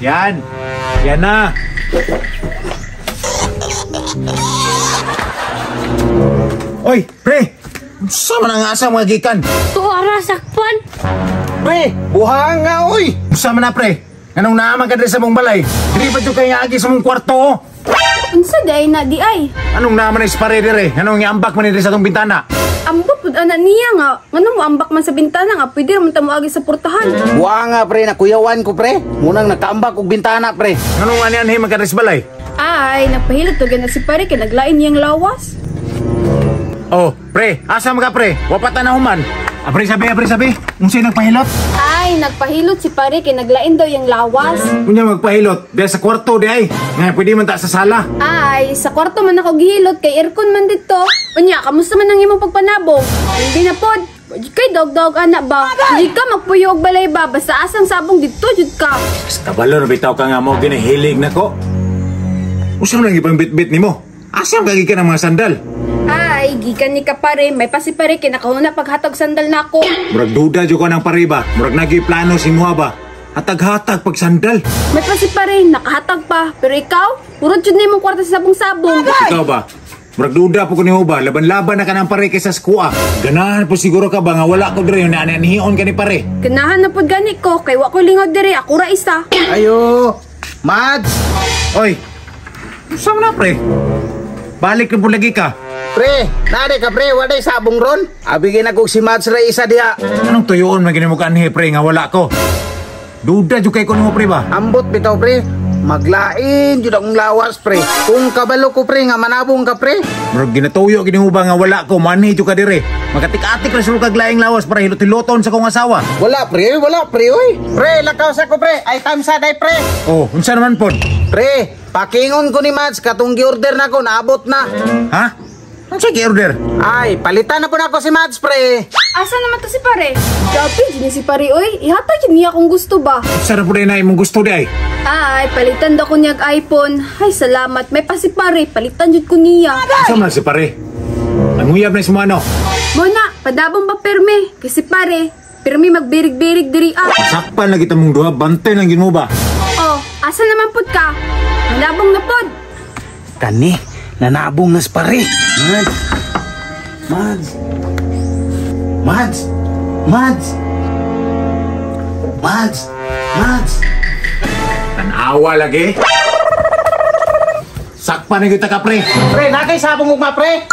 Yan. Yan na. Oy, pre. Unsa man ang asa mga gikan? Tuara sakpan. Pre, buhang nga oy. Unsa man na, pre? Nganong naaman ka diri sa mong balay? Diri pa jud kay nga agi sa mong kwarto? Oh. Unsa di ay na di ay? Anong naaman na ispare dire? Nganong giambak man ni diri sa atong bintana? Ambot pud ana niya nga. Ngano mo ambak man sa bintana nga pwede ra man ta moagi sa portahan. Buhang nga pre, nakuyawan ko pre. Munang nakaambak og bintana pre. Nganong ani-anhi man ka diri sa balay? Ay, nagpahilot to na si pare kay naglain niyang lawas. Oh, pre, asa man ka pre? Wa pa ta na human. Apre sabi, apre sabi. Unsay nagpahilot? Ay, nagpahilot si pare kay naglain daw yang lawas. Unya magpahilot, diha sa kwarto di ay. Nga pwede man ta sa sala. Ay, sa kwarto man ako gihilot kay aircon man dito. Unya, kamusta man ang imong pagpanabong? Hindi na pod. Di kay dog-dog ana ba? Di ka magpuyo og balay ba? Basta asang sabong dito jud ka. Basta kabalo na bitaw ka nga mo ginahilig nako. Usa man lang ipang bitbit nimo. Asa man ka ng mga sandal? Ay, gikan ni ka pare, may pasi pare kay nakahuna paghatag sandal nako. Murag duda jud ko ng pariba. Murag nagi plano si muha ba? Hatag-hatag pag sandal. May pasi pare, nakahatag pa. Pero ikaw, puro jud na imong kwarta sa sabong-sabong. Ikaw ba? Murag duda po ko nimo ba? Laban-laban na ka ng pare kaysa sa kuha. Ganahan po siguro ka ba nga wala ko diri na anihion ka ni pare. Ganahan na pud gani ko kay wa ko lingaw diri, ako ra isa. Ayo, Mads. Oy. Usa man na pre? Balik na po lagi ka. Pre, nade ka pre, waday sabong ron. Abigin ako si Mads ra isa diha. Anong tuyoon man gini mo kanhi pre nga wala ko? Duda jud kay ko nimo pre ba? Ambot bitaw pre. Maglain jud akong lawas pre. Kung kabalo ko pre nga manabong ka pre. Murag ginatuyo gini mo ba nga wala ko manhi jud ka dire. Magatik-atik ra sulod kag laing lawas para hilot-hiloton sa kong asawa. Wala pre oy. Pre, lakaw sa ko pre. Ay tamsa day pre. Oh, unsa naman pod? Pre, pakingon ko ni Mads katong gi-order na ko naabot na. Ha? Unsa gi-order? Ay, palitan na po nako si Mads pre. Asa naman to si pare? Grabe jud ni si pare oy. Ihatag jud niya kung gusto ba. Unsa na pud na imong gusto di ay? Ay, palitan daw ko niya og iPhone. Ay, salamat. May pasi pare, palitan jud ko niya. Unsa man si pare? Ang uyab na si mo ano? Muna, padabong ba perme? Kasi pare, perme magbirig-birig diri ah. Sakpan lagi ta mong duha, bantay lang gin mo ba? Oh, asa naman pud ka? Manabong na pod. Kani, nanabong nas pare. Mads. Mads. Mads. Mads. Mads. Mads. Tanawa lagi. Sakpan na kita ka pre. Pre, nakay sabong ugma pre.